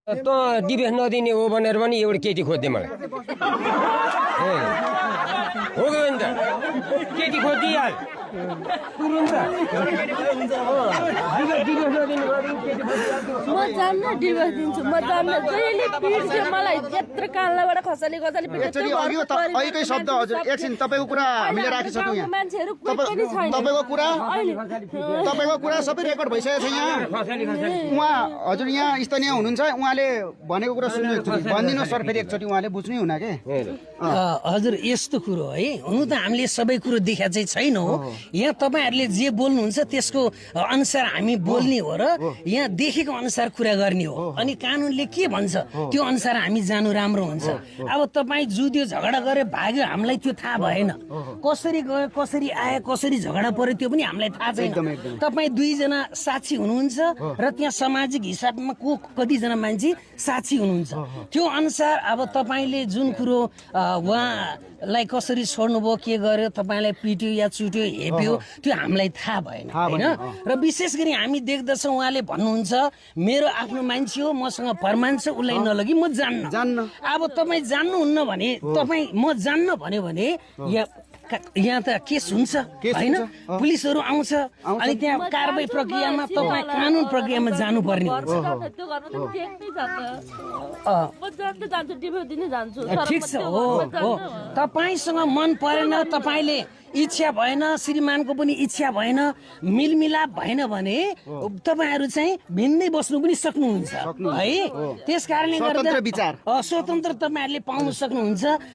त डिभेस नदिने हो भनेर पनि एउटा केटी खोज्दै मलाई हो गयो नि त केटी खोजिहाल म जान्न डिभोर्स दिन्छु म जान्न जहिले पिट्छ मलाई यत्रो कानबाट खसाली एकचोटि अघिकै शब्द हजुर एकछिन तपाईँको कुरा हामीले राखिसक्यौँ यहाँ मान्छेहरू कोही पनि छैन तपाईँको कुरा सबै रेकर्ड भइसकेको छ यहाँ उहाँ हजुर यहाँ स्थानीय हुनुहुन्छ उहाँले भनेको कुरा सुन्नु एकचोटि भनिदिनुहोस् सर फेरि एकचोटि उहाँले बुझ्नै हुन के हजुर यस्तो कुरो है हुनु त हामीले सबै कुरो देखा चाहिँ छैनौँ यहाँ तपाईँहरूले जे बोल्नुहुन्छ त्यसको अनुसार हामी बोल्ने हो र यहाँ देखेको अनुसार कुरा गर्ने हो अनि कानुनले के भन्छ त्यो अनुसार हामी जानु राम्रो हुन्छ अब तपाईँ जुद्यो झगडा गरे भाग्यो हामीलाई त्यो थाहा भएन कसरी गयो कसरी आयो कसरी झगडा पर्यो त्यो पनि हामीलाई थाहा छैन तपाईँ दुईजना साक्षी हुनुहुन्छ र त्यहाँ सामाजिक हिसाबमा को कतिजना मान्छे साक्षी हुनुहुन्छ त्यो अनुसार अब तपाईँले जुन कुरो उहाँलाई कसरी छोड्नुभयो के गर्यो तपाईँलाई पिट्यो या चुट्यो हेप्यो त्यो हामीलाई थाहा भएन होइन र विशेष गरी हामी देख्दछौँ उहाँले भन्नुहुन्छ मेरो आफ्नो मान्छे हो मसँग प्रमाण छ उसलाई नलगी म जान्न अब तपाईँ जान्नुहुन्न भने तपाईँ म जान्न भन्यो भने यहाँ त केस हुन्छ होइन पुलिसहरू आउँछ अनि त्यहाँ कारबाही प्रक्रियामा तपाईँ कानुन प्रक्रियामा जानुपर्ने हुन्छ ठिक छ हो तपाईँसँग मन परेन तपाईँले इच्छा भएन श्रीमानको पनि इच्छा भएन मिलमिलाप भएन भने तपाईँहरू चाहिँ भिन्दै बस्नु पनि सक्नुहुन्छ है त्यस कारणले गर्दा स्वतन्त्र तपाईँहरूले पाउन सक्नुहुन्छ